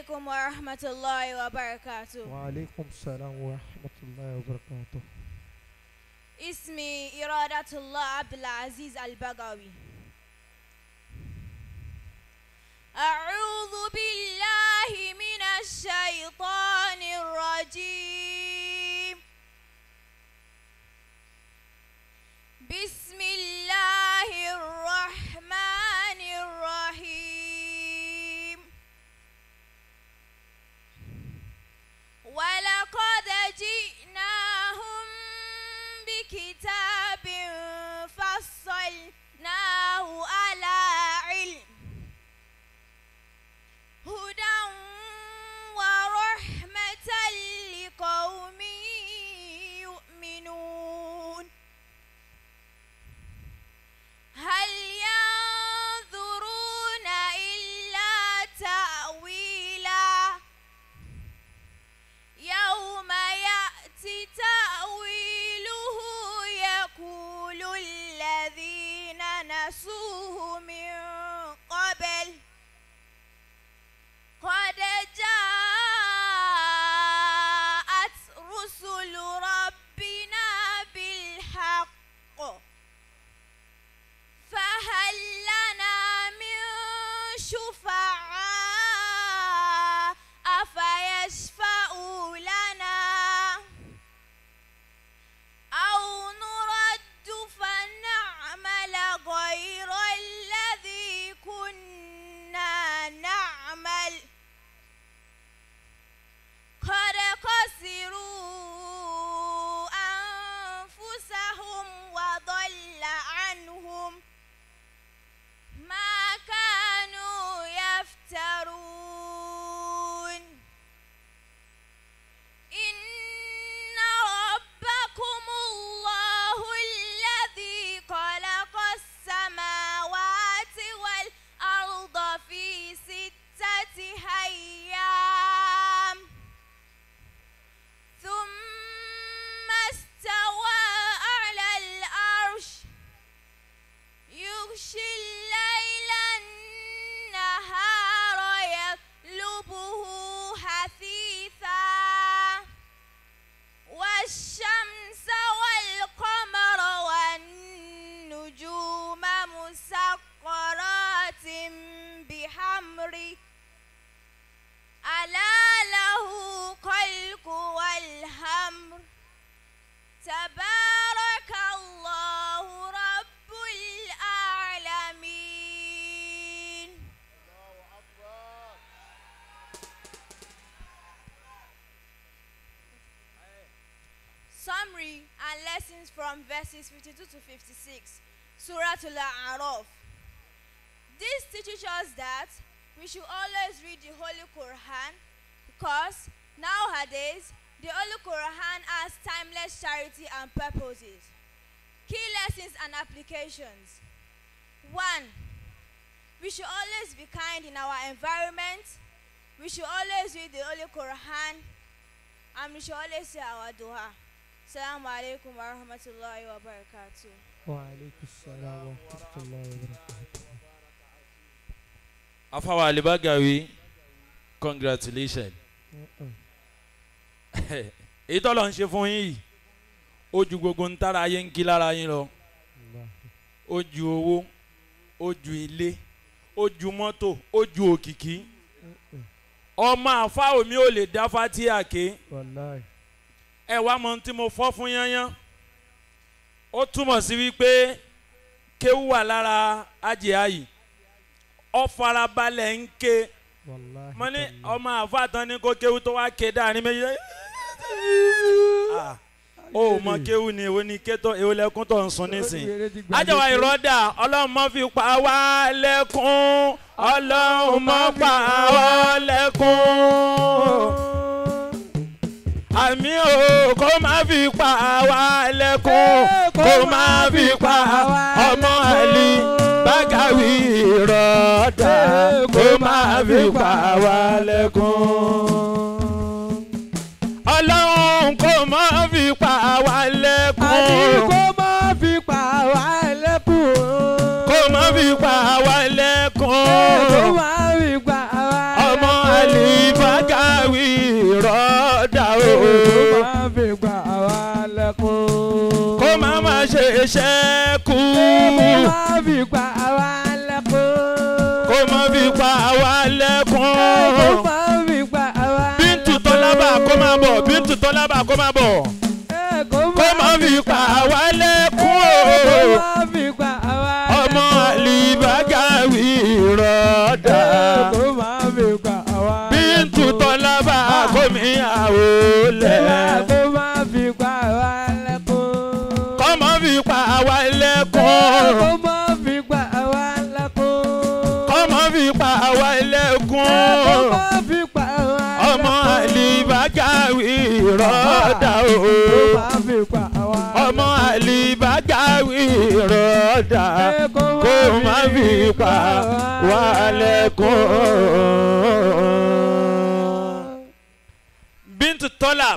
عليكم ورحمة الله وبركاته. وعليكم السلام ورحمة الله وبركاته. اسمي إرادة الله عبد العزيز البغوي. أعوذ بالله من الشيطان الرجيم. بسم الله الرحمن الرحيم. ولقد جئناهم بكتاب فصلناه على علم هدى ورحمة لقوم يؤمنون. هل ينظرون إلا تأويلا يوم يأتي تأويله يقول الذين نسوه من قبل قد جاءت رسل ربنا بالحق فهل لنا من شفعاء فيشفعوا لنا أو نرد فنعمل غير الذي كنا نعمل. قد خسروا أنفسهم وضل عنهم ما كانوا يفترون. إن ربكم الله الذي خلق السماوات والأرض في 6 أيام ثم استوى على العرش يغشي الليل النهار يطلبه حثيثا والشمس والقمر والنجوم مسخرات بأمره ألا له الخلق والأمر تبارك الله رب العالمين. Summary and lessons from verses 52 to 56, Surah Al-A'raf. This teaches us that we should always read the Holy Quran because nowadays the Holy Quran has timeless charity and purposes. Key lessons and applications. 1. We should always be kind in our environment. We should always read the Holy Quran, and we should always say our dua. Assalamu alaikum wa rahmatullahi wa barakatuh. Wa alaikum salam wa rahmatullahi wa barakatuh. Afawa Alibagawi, congratulations. Èyí tọ́lọ̀ ń ṣe fún yín yìí, ó ju gbogbo ń tára ayé ń kí lára yín lọ. Ó ju owó, ó ju ilé, ó ju mọ́tò, ó ju òkìkí. Ọmọ àfa omi ò lè dá fatia ké. Ẹ wá mọ ohun tí mo fọ́ fún yányán. Ó túmọ̀ sí wípé kéwú wà lára ajìyá yìí. Ó farabalẹ̀ ń ké. Mo ní ọmọ àfa tán ní kó kéwú tó wá ké dáhàrin méjì. Ó mọ kéwú ni èwo ni kétọ́ èwo lẹ́kún tó ń sun nísìn. Àjọwà ìrọ́dà Ọlọ́run má fi pa wá lẹ́kún. Ọlọ́run má pa wá lẹ́kún. Àmì o kó má fi pa wá lẹ́kún. Kó má fi pa ọmọ Àlì Bágàwí ìrọ́dà kó má fi pa wá lẹ́kún. Ọlọ́run kó má fi pa wá lẹ́kún. Àní kó má fi pa wá lẹ́kún. Kó má fi pa wá lẹ́kún. Kó má fi pa wá lẹ́kún. Ọmọ Àlì Bágàwí. má fi pa wá lẹ́kún. Kó má má ṣe ṣẹ́kù. Kó má fi pa wá lẹ́kún. Kó má fi pa wá lẹ́kún. Kó má fi pa wá lẹ́kún. Bíntù Tọ́lábà kó má bọ̀. Bíntù Tọ́lábà kó má bọ̀. Kó má fi pa wá lẹ́kún. Kó má fi pa wá lẹ́kún. Ọmọ àlìbágàwí rọ̀dà. Kó má fi pa wá lẹ́kún. Bíntù Tọ́lábà kó mi àwòlẹ̀. Kó má fi pa wá lẹ́kún. Kó má fi pa wá lẹ́kún. Kó má fi pa wá lẹ́kún. Kó má fi pa wá lẹ́kún. Kó má fi pa wá lẹ́kún. Ọmọ àlìbágàwí rọ̀dà o. Kó má fi pa wá lẹ́kún. Ọmọ àlìbágàwí rọ̀dà. Kó má fi pa wá lẹ́kún. Bíntù Tọ́láb.